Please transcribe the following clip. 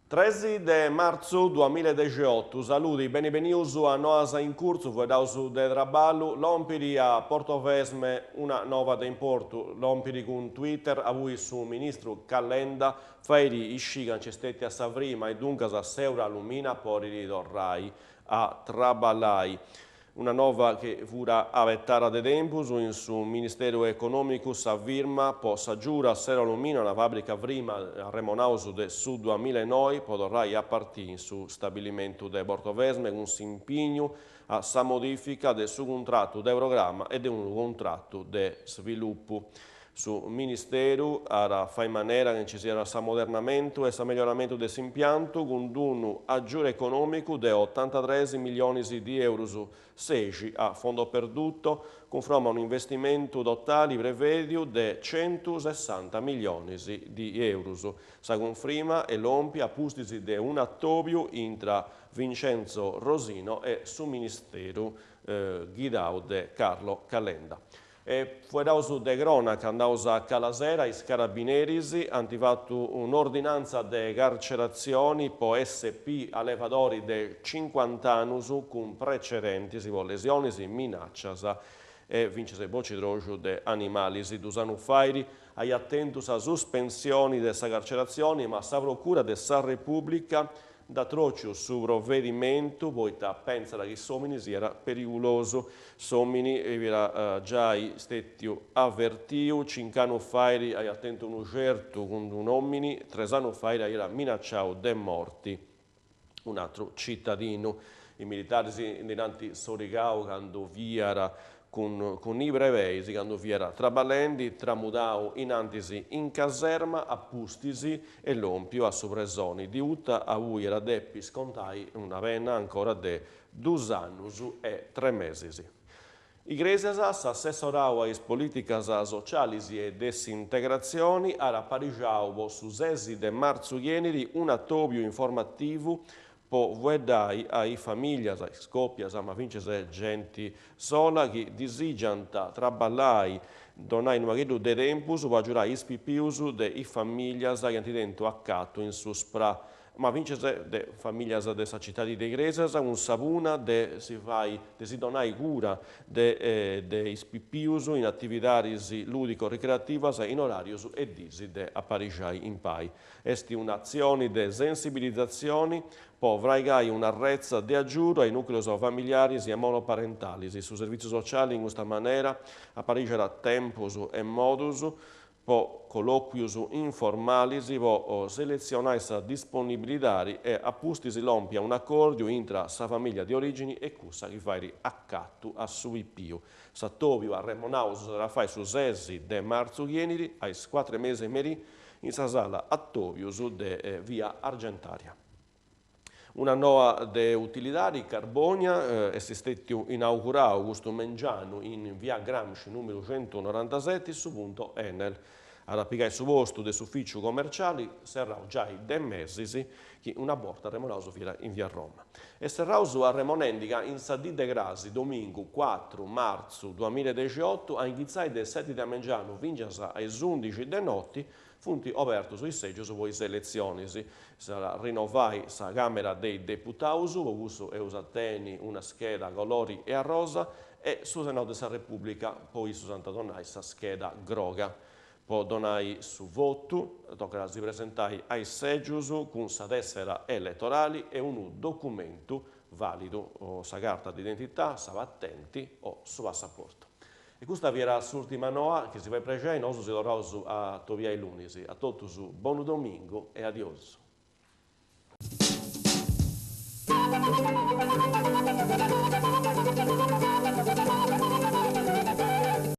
Tresi de martzu duamillaedexeotu, Saludi, beni benius a Noas in Curtzu, fueddaus de traballu, lompit a Portovesme una nova de importu, lompit cun Twitter aundi su ministru Calenda fait iscì ca nc'est stètia sa frima e duncas s'Eurallumina podit torrai a traballai. Una nova chi fut abetada de tempus in su Ministeru Econòmicu, sa firma po s'agiudu a s'Eurallumina, una fàbrica frima arremonaus de su duamillaenoi po torrai a partì in su stabilimentu de Portovesme cun s'impignu a sa modìfica de su cuntratu de programma e de unu cuntratu de svilupu. Su Ministeru at a fai in manera chi nci siat s'amodernamentu e s'amelloramentu de s'impiantu cun d-unu agiudu econòmicu de otantatres millionis di eurus, sexi a fondo perduto, cunfroma a un'investimentu totali prevèdiu de centusessanta millionis di eurus. Sa cunfrima est lòmpia a pustis de un'atòbiu intra Vincenzo Rosino e su Ministeru ghidau de Carlo Calenda. E fueddaus de cronaca, andaus a Calasera, is carabineris ant fatu un'ordinantza de carceratzioni po SP alevadori de cincuant'annus cun precedentis po lesionis, minàcias e fintzas bocidroxu de animalis. Dus annus fait aiat tentu sa suspensioni de sa carceratzioni ma sa Procura de sa Repùblica Nd'at trociu su provedimentu poita pentzat chi s'omini siat perigulosu. S'omini fiat giai stetiu avertiu, cinc'annus fait aiat tentu unu certu cun un'omini, tres annus fait aiat minaciau de morti un'atru citadinu. Is militaris ndi dd'ant sorigau candu fiat Cun cun is brebeis candu fiat traballendi, tramudau in antis in caserma, a pustis est lòmpiu a su presoni di Uta aundi at a depi scontai una pena ancora de dus annus e tres mesis. Igrèsias, s'assessorau a is polìticas socialis e de s'integratzioni at aparixau po su sesi de martzu chi 'enit un'atòbiu informativu po fueddai a is famìllias, is còpias, ma fintzas genti sola chi disìgiant traballai, donai unu pagheddu de tempus po agiudai is pipius de is famìllias chi ant tentu acatu in su SPRA, ma fintzas de famìllias de sa citadi de Igrèsias cun sa punna de si fai de si donai cura de de is pipius in atividadis lùdico-ricreativas in oràrius e dis de aparixai impari. Est un'atzioni de sensibilizatzioni po fraigai una retza de agiudu a is nùcleos familiaris e monoparentalis. Su Servìtziu Sociali in custa manera aparixat tempus e modus po collòquius informalis po seletzionai sa disponibilidadi e a pustis lompi a un'acòrdiu intra sa famìllia de orìgini e cussa chi fait acatu a su pipiu. S'atòbiu arremonau s'at a fai su sesi de martzu chi 'enit a is cuatru e mesa 'e merì in sa sala atòbius de via Argentaria. Una noa de utilidadi, Carbònia, est stètiu inaugurau custu mengianu in via Gramsci nùmeru centunorantaseti su punto Enel. At a pigai su postu de s'ufìciu commerciali serrau giai de mesis chi una borta arremonaus fiat in via Roma. E serraus arremonendi ca in sa dì de crasi, domingu cuatru martzu duamillaedexiotu, a inghitzai de seti de a mengianu fintzas a is undixi de noti, funt obertus is sègius po is eletzionis. S'at a rinnovai sa Càmera de is Deputaus, po cussu eus a teni una scheda colori 'e arrosa, e su Senau de sa Repùblica, po issus ant a donai sa scheda groga. Po donai su votu tocat a si presentai a is sègius cun sa tèssera eletorali e unu documentu vàlidu, sa carta de identità, sa patenti o su passaportu. E custa fiat s'ùrtima noa, chi si fait prexei, nosu si torraus a atobiai lunis. A totus bonu domingu e adiosu.